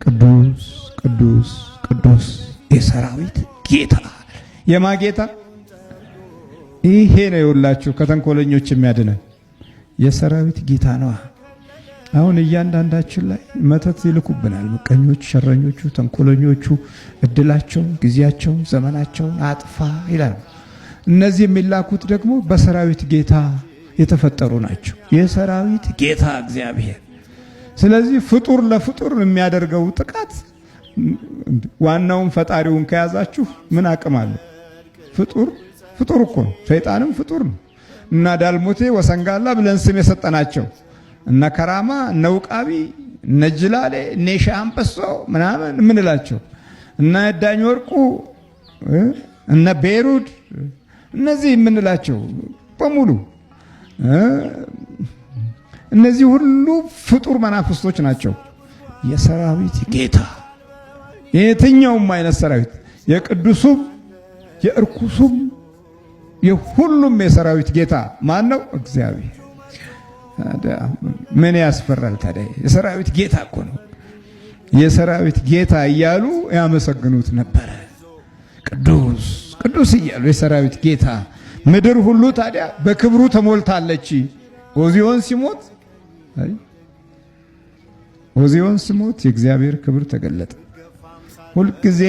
ቅዱስ ቅዱስ ቅዱስ የሰራዊት ጌታ። የማ ጌታ? ይሄ ነው የውላችሁ ከተንኮለኞች የሚያድነን የሰራዊት ጌታ ነዋ። አሁን እያንዳንዳችን ላይ መተት ይልኩብናል። ምቀኞች፣ ሸረኞቹ፣ ተንኮለኞቹ እድላቸውን፣ ጊዜያቸውን፣ ዘመናቸውን አጥፋ ይላል። እነዚህ የሚላኩት ደግሞ በሰራዊት ጌታ የተፈጠሩ ናቸው። የሰራዊት ጌታ እግዚአብሔር። ስለዚህ ፍጡር ለፍጡር የሚያደርገው ጥቃት ዋናውን ፈጣሪውን ከያዛችሁ ምን አቅም አለው? ፍጡር ፍጡር እኮ ነው። ሰይጣንም ፍጡር ነው። እና ዳልሞቴ ወሰንጋላ ብለን ስም የሰጠናቸው እነ ከራማ፣ እነ ውቃቢ፣ እነ ጅላሌ፣ እነ ሻምበሶ ምናምን የምንላቸው፣ እነ ዳኝ ወርቁ፣ እነ ቤሩድ፣ እነዚህ የምንላቸው በሙሉ እነዚህ ሁሉ ፍጡር መናፍስቶች ናቸው። የሰራዊት ጌታ የትኛውም አይነት ሰራዊት፣ የቅዱሱም የእርኩሱም የሁሉም የሰራዊት ጌታ ማን ነው? እግዚአብሔር። ምን ያስፈራል ታዲያ? የሰራዊት ጌታ እኮ ነው። የሰራዊት ጌታ እያሉ ያመሰግኑት ነበረ። ቅዱስ ቅዱስ እያሉ የሰራዊት ጌታ። ምድር ሁሉ ታዲያ በክብሩ ተሞልታለች። ኦዚዮን ሲሞት ኦዚዮን ሲሞት የእግዚአብሔር ክብር ተገለጠ። ሁልጊዜ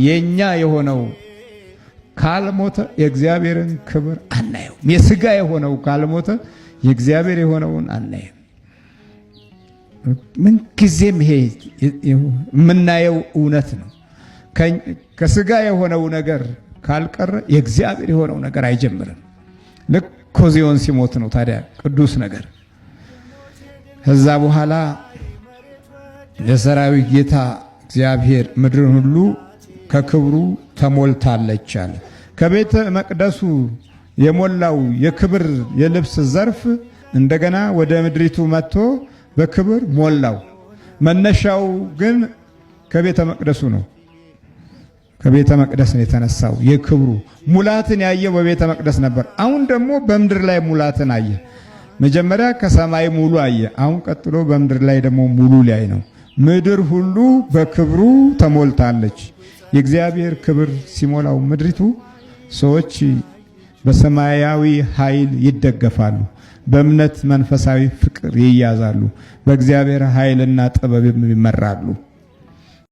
የኛ የሆነው ካልሞተ የእግዚአብሔርን ክብር አናየውም። የስጋ የሆነው ካልሞተ የእግዚአብሔር የሆነውን አናየም። ምንጊዜም ይሄ የምናየው እውነት ነው። ከስጋ የሆነው ነገር ካልቀረ የእግዚአብሔር የሆነው ነገር አይጀምርም። ልክ ኦዚዮን ሲሞት ነው ታዲያ ቅዱስ ነገር። ከዛ በኋላ የሰራዊት ጌታ እግዚአብሔር ምድርን ሁሉ ከክብሩ ተሞልታለች አለ። ከቤተ መቅደሱ የሞላው የክብር የልብስ ዘርፍ እንደገና ወደ ምድሪቱ መጥቶ በክብር ሞላው። መነሻው ግን ከቤተ መቅደሱ ነው። ከቤተ መቅደስ ነው የተነሳው። የክብሩ ሙላትን ያየው በቤተ መቅደስ ነበር። አሁን ደግሞ በምድር ላይ ሙላትን አየ። መጀመሪያ ከሰማይ ሙሉ አየ። አሁን ቀጥሎ በምድር ላይ ደግሞ ሙሉ ላይ ነው። ምድር ሁሉ በክብሩ ተሞልታለች። የእግዚአብሔር ክብር ሲሞላው ምድሪቱ ሰዎች በሰማያዊ ኃይል ይደገፋሉ። በእምነት መንፈሳዊ ፍቅር ይያዛሉ። በእግዚአብሔር ኃይልና ጥበብም ይመራሉ።